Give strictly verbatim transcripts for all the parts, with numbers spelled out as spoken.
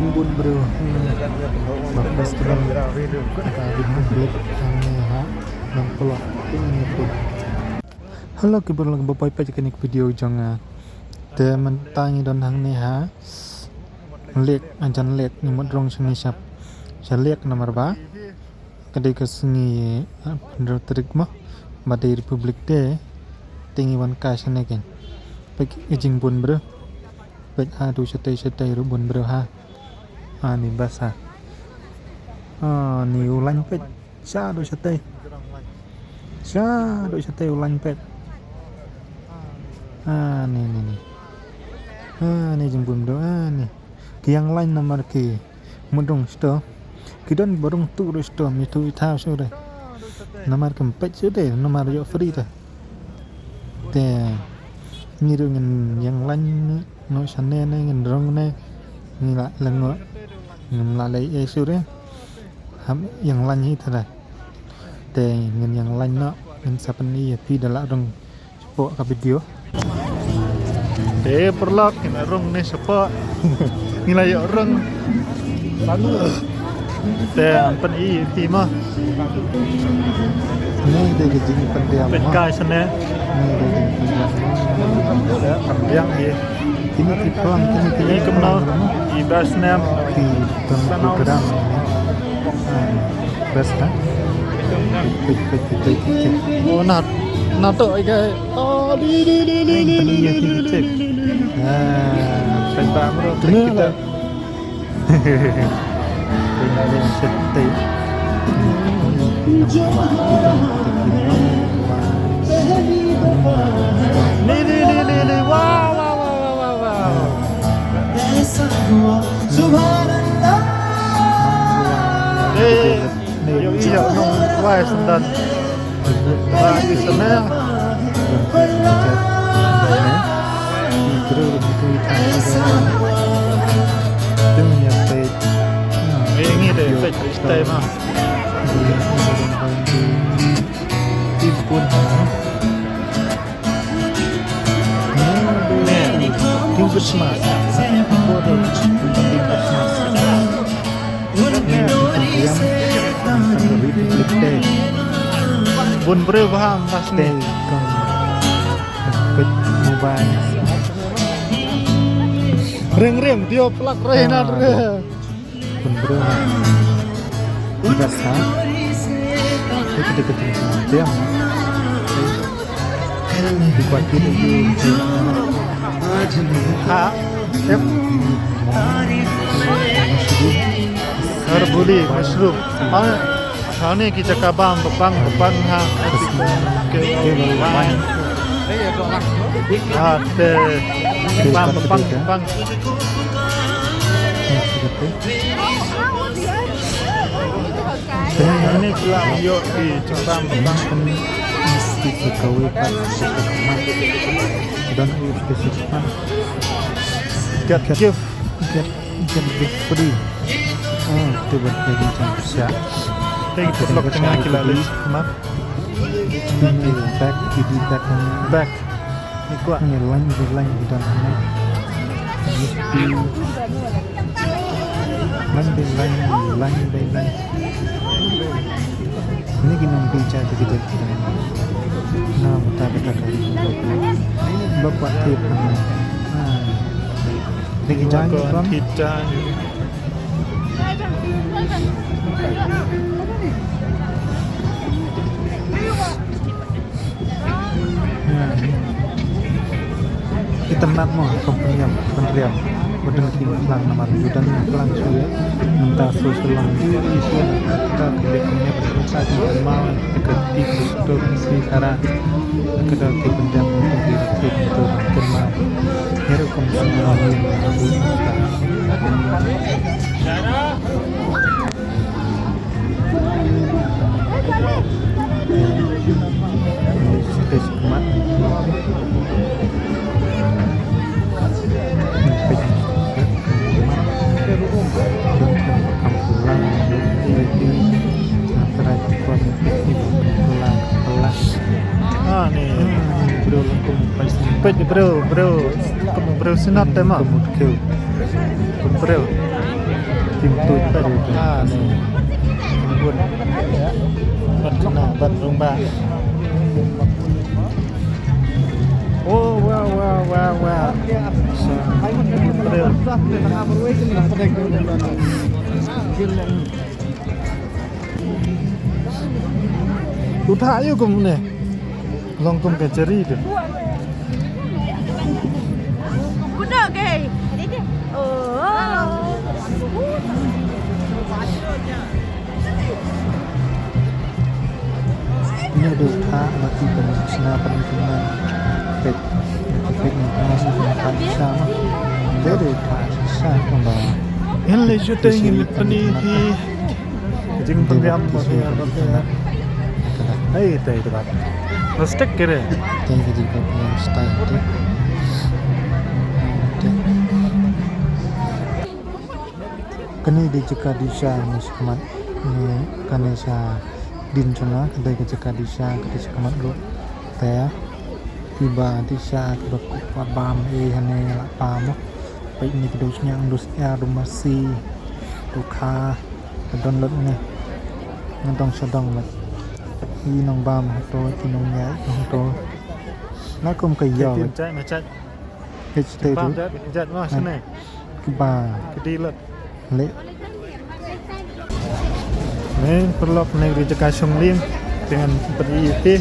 Bun briew, hmm, ba festival ka Republic hangne ha Nongpoh. Hello ki briew, ba poi peit kane ka video jong nga. Te mynta ngi don hangne ha lake, hajan lake, ngi mut rung shane sha lake namar ba ka dei ka sngi, ah, pynriew tarik mo, ba dei Republic Day. Te ngi wan kai shane kein. Peit ki jingbun briew. Peit haduh shatei shatei ruh bun briew ha. Ani bus ha. Ani u lain peit. Shaduh shatei. Shaduh shatei u lain peit. Ani, ni, ni. Ani jingbun briew, ani. Ki ïeng lain namar ki mut rung shato. Ki don ba rung tuh ruh shato, mi tuh i thaw shuh re. Namar kim peit shuh re, namar ïoh free re. Te ngi ruh ngin ïeng lain noh shane ne, ngin rung ne, ngi la lyngngoh. Ngim lah leh ei shuh re. Hap ïeng lain hi te re. Te ngin ïeng lain noh, ngin sa pyni ïa phi da lah rung shapoh ka video. Te paralok, ngi la rung ne shapoh. Ngi la ïoh rung. Te ngan pyni ïa phi mo. Ni dei ka jingpyndiang mo. Pynkai shane. Ni dei ka jingpyndiang mo. Te pyndiang ïa. Kine ki plang, kine ki, i kumno, i best name. Ki plang program. Ah, best, ha? Peit, peit, peit, peit, peit. Oh, nat, nat to, i kai. Oh, di, di, di. Ah, peit ba, bro. Peit kita. Ni, ni, ni, ni, ni. Wow, wow, wow, wow, wow, wow. Eh, yo, yo, no, why is that? Why is that? Ini deh, stay, stay, mah. Tipun, ha? King Christmas. Bun briew ba ham bas te kong. Peit mobile. Ring ring dio plak rei na. Bun briew ha. Best ha. Kita kita kita. Diam. Di kuat kita tu. Ha. Yep. Herbuli mushroom. Ha. Ha ni kita kabam bepang bepang ha. Ke bepang. Ha te. Bepang bepang bepang. Ini pula yuk di Jepang, Jepang. Mesti kawin pak. Don't use this one. Get gift. Get, get gift free. Oh, tu buat jadi macam siap. Thank you, vlog tengah kita list. Mat. Back, back. Back. Ni kuat. Ni line by line kita ni. Line by line, line by line. Ni ki nongpynïaid kita. Na, beta, beta, beta. Bak kuat tip. Ha. Ni ki line kita. Itynnad mo, kum pynriam, pynriam. Ba don ki khlang namar ba don khlang shuh ïa. Mynta shu shu lang. Shu ka ka dei kumne ba ka ka ma ka ti ka to si sara. Ka da ki pynriam ki ki ki to ki ma. Ïa rukom shu ma. Ah, ni. Peit, briew, briew. Briew synod te mo. Briew. Tim tuid pat. Ah, ni. Bun. Bad kena, bad rumbak. Oh, wow, wow, wow, wow. Sa, April. Uta ayo kumne. Long kum ka jari tu. Kuda ke. Oh. Ni du tha la ti ban sna ban kuman. Pet. Pet ni tha sa ban tha sa. Ni du tha sa kamba. Hen le shooting ni pani hi. Jingpyniam ba ka ïa ba ka ïa. Hei, tei te bat. Plastik kire. Tei ka jingpyniam style te. Kane dei jaka dih sha, ne shakhmat. Ne kane sha dien jong nga, ka dei ka jaka dih sha, ka dei shakhmat ruh. Te iba dih sha kiba kup ba bam, eh, hane la pam. Peit ni ki dei sniang, dei sniang, dei masi, dei kha. Ka don lut ne. Nga dong sha dong lut. I nong bam hato, i nong ïaid hato. Na kum ka ïaw. Tim jait ma jait. Hei, jait, jait ma shane. Kiba. Kidi lut. Le. Ne paralok, ne ri jaka shong liem. Te ngan pynïaid ïa phi.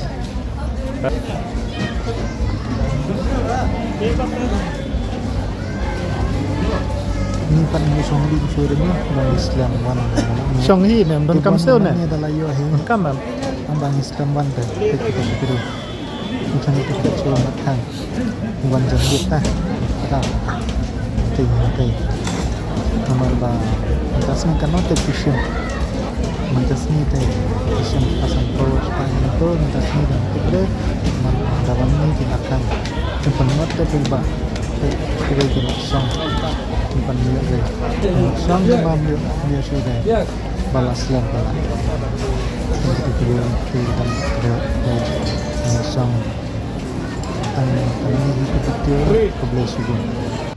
Ni pat ngi shong liem shuh dei, ngi dang slem wan. Shong hi ne, donkam shuh ne. Ngi da la ïoh hi. Donkam em. Am ba ngi slem wan te. Te te te te. Ngi shong hi te te shuh wan kan. Wan jan leit ta. Ta. Te te. Namar ba mynta sngi kan nang te pishim. Mynta sngi te pishim pasan pro pa ngi to, mynta sngi dang te bre. Man da wan ni ki makan. Te pynmot te pynba. Te te bre ki song. Te pynmot bre. Song te ba mot bre shu bre. Ba la slem ba la. Te te bre te ban bre. Song. Tang tang ni ki betul. Khublei shibun.